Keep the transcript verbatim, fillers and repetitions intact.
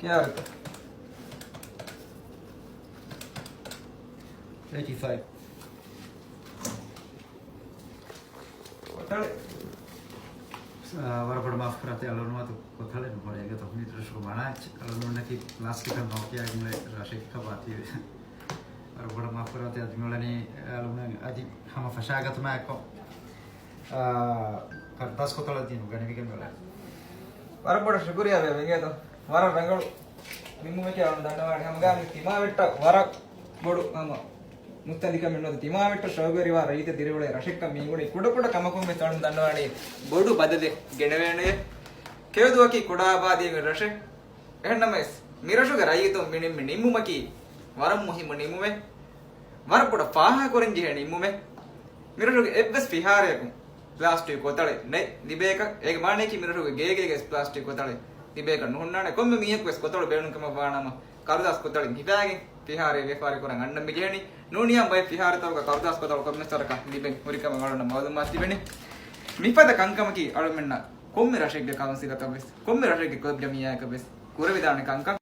ކިޔާރަތަ؟ އެއިޓީ ފައިވް. ކޮތަޅެއް. އާ، ވަރަށް ބޮޑަށް މާފު ކުރާތި އަޅުނު އަތު ކޮތަޅެއް ނުހުރޭ އިނގޭތޯ މި ދުރަށުގެ މަނާއްޗެއް އަޅުނުންނަކީ ޕްލާސްޓިކަށް ނޯކިޔާގެން ރަށެއް ކަބާތީވެ. ވަރަށް ބޮޑަށް މާފު ކުރާތި އަދި މިއުޅެނީ އަޅުން އަދި ހަމަ ފަށާގަތުމާ އެއްކޮށް، އާ، ކަރުދާސް ކޮތަޅަށް ދީން ގަނެވިގެން މިއުޅެނީ. ވަރަށް ބޮޑަށް ޝުކުރިޔާ ވޭ އިނގޭތޯ. ވަރަށް ރަނގަޅު ނިންމުމެކޭ އަޅުން ދަންނަވާނީ. ހަމަގާމި ތިމާވެއްޓަށް ވަރަށް ބޮޑު ހަމަ ނުއްތަ ލިކަމެއް ނުވަތަ ތިމާވެއްޓަށް ޝައުގުވެރިވާ ރައްޔިތެއް ދިރިއުޅޭ ރަށެއްކަން މީ އުޅެނީ ކުޑަކުޑަ ކަމަކުން ވެސް އަޅުން ދަންނަވާނީ ބޮޑު ބަދަލެއް ގެނެވޭނެޔޭ. ކެޔޮދުއަކީ ކުޑަ އާބާދީގެ ރަށެއް. އެހެންނަމަވެސް، މިރަށުގެ ރައްޔިތުން މި ނިންމި ނިންމުމަކީ ވަރަށް މުހިއްމު ނިންމުމެއް. ވަރަށް ބޮޑަށް ފާހަގަކުރަން ޖެހޭ ނިންމުމެއް. މިރަށުގެ އެއްވެސް ފިހާރަޔަކުން ޕްލާސްޓިކް ކޮތަޅެއް ނެތް ލިބޭކަށް. އޭގެ މާނަޔަކީ މިރަށުގެ ގޭގޭގަވެސް ޕްލާސްޓިކް ކޮތަޅެއް ލިބޭކަށް ނުހުންނާނެ. ކޮންމެ މީހަކުވެސް ކޮތަޅު ބޭނުންކަމަށްވާނަމަ، ކަރުދާސް ކޮތަޅިން ހިފާގެން ފިހާރައެއް ވިޔަފާރި ކުރަން އަންނަން މި ޖެހެނީ. ނޫނިޔާ ބައެއް ފިހާރަތަކުގަ ކަރުދާސް ކޮތަޅު ކޮންމެސް ވަރަކަށް ލިބެން ހުރިކަމަށް އަޅުންނަށް މައުލޫމާތު ތިބެނީ. މިފަދަ ކަންކަމަކީ އަޅުމެންނަށް ކޮންމެ ރަށެއްގެ ކައުންސިލަކަށްވެސް، ކޮންމެ ރަށެއްގެ ކްލަބް ޖަމިއްޔާއަކަށްވެސް ކުރެވިދާނެ ކަންކަން.